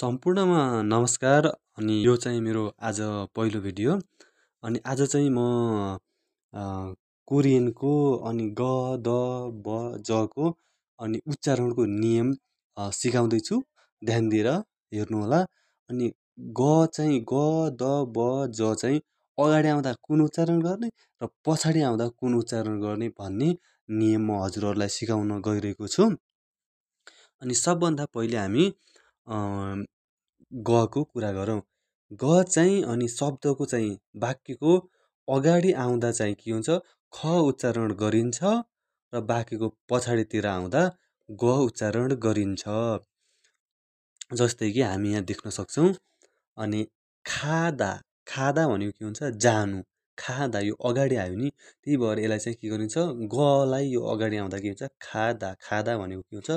सम्पूर्णमा नमस्कार। अनि यो चाहिँ मेरो आज पहिलो भिडियो। अनि आज चाहिँ म अ, कोरियनको अनि ग, द, ब, ज को अनि उच्चारणको नियम सिकाउँदैछु। ध्यान दिएर हेर्नुहोला। अनि ग चाहिँ ग, द, ब, ज चाहिँ अगाडि आउँदा कुन उच्चारण गर्ने र पछाडि आउँदा कुन उच्चारण गर्ने भन्ने नियम म हजुरहरूलाई सिकाउन गइरहेको छु। अनि सबभन्दा पहिले हामी गको कुरा गरौँ। ग चाहिँ अनि शब्दको चाहिँ वाक्यको अगाडि आउँदा चाहिँ के हुन्छ, ख उच्चारण गरिन्छ र वाक्यको पछाडितिर आउँदा ग उच्चारण गरिन्छ। जस्तै कि हामी यहाँ देख्न सक्छौँ। अनि खादा, खादा भनेको के हुन्छ, जानु। खादा यो अगाडि आयो नि, त्यही भएर यसलाई चाहिँ के गरिन्छ, गलाई यो अगाडि आउँदा के हुन्छ, खादा। खादा भनेको के हुन्छ,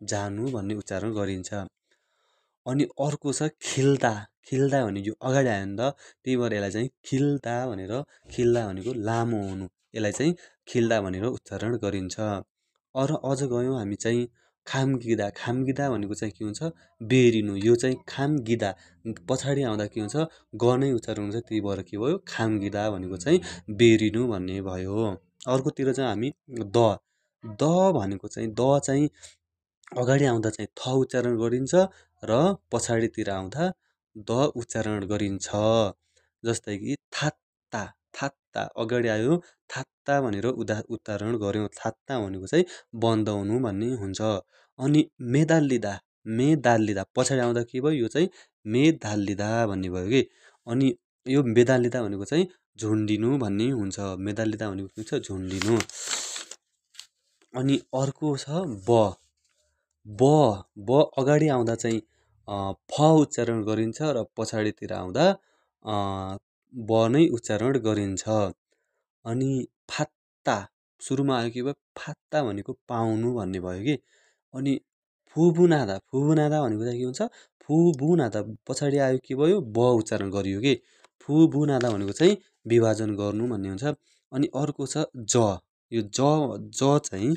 जानु भन्ने उच्चारण गरिन्छ। अनि अर्को छ खिल्दा। खिल्दा भनेको यो अगाडि आयो नि त, त्यही भएर यसलाई चाहिँ खिल्दा भनेर, खिल्दा भनेको लामो हुनु, यसलाई चाहिँ खिल्दा भनेर उच्चारण गरिन्छ। अझ गयौँ हामी चाहिँ खामगिदा। खामगिदा भनेको चाहिँ के हुन्छ, बेरिनु। यो चाहिँ खामगिदा पछाडि आउँदा के हुन्छ, ग नै उच्चारण हुन्छ, त्यही भएर के भयो, खामगिदा भनेको चाहिँ बेरिनु भन्ने भयो। अर्कोतिर चाहिँ हामी द। द भनेको चाहिँ, द चाहिँ अगाडि आउँदा चाहिँ थ उच्चारण गरिन्छ र पछाडितिर आउँदा द उच्चारण गरिन्छ। जस्तै कि थात्ता। थात्ता अगाडि आयो, थात्ता भनेर उच्चारण गऱ्यौँ। थात्ता भनेको चाहिँ बन्द हुनु भन्ने हुन्छ। अनि मेदाल्लिदा। मेदाल्लिदा पछाडि आउँदा के भयो, यो चाहिँ मेदाल्लिदा भन्ने भयो कि। अनि यो मेदाल्लिदा भनेको चाहिँ झुन्डिनु भन्ने हुन्छ। मेदाल्लिदा भनेको के हुन्छ, झुन्डिनु। अनि अर्को छ ब। ब अगाडि आउँदा चाहिँ फ उच्चारण गरिन्छ र पछाडितिर आउँदा ब नै उच्चारण गरिन्छ। अनि फात्ता, सुरुमा आयो के भयो, फात्ता भनेको पाउनु भन्ने भयो कि। अनि फुबुनादा। फुबुनादा भनेको चाहिँ के हुन्छ, फुबुनादा पछाडि आयो के भयो, ब उच्चारण गरियो कि। फुबुनादा भनेको चाहिँ विभाजन गर्नु भन्ने हुन्छ। अनि अर्को छ ज। यो ज चाहिँ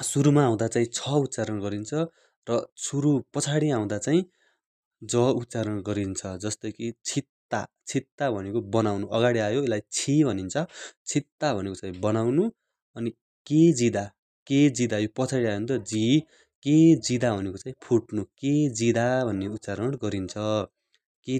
सुरुमा आउँदा चाहिँ छ उच्चारण गरिन्छ र पछाडि आउँदा चाहिँ ज उच्चारण गरिन्छ। जस्तै कि छित्ता। छित्ता भनेको बनाउनु, अगाडि आयो यसलाई छि भनिन्छ। छित्ता भनेको चाहिँ बनाउनु। अनि के जिदा। के जिदा यो पछाडि आयो नि त, जी। के जिदा भनेको चाहिँ फुट्नु। के जिदा भन्ने उच्चारण गरिन्छ। के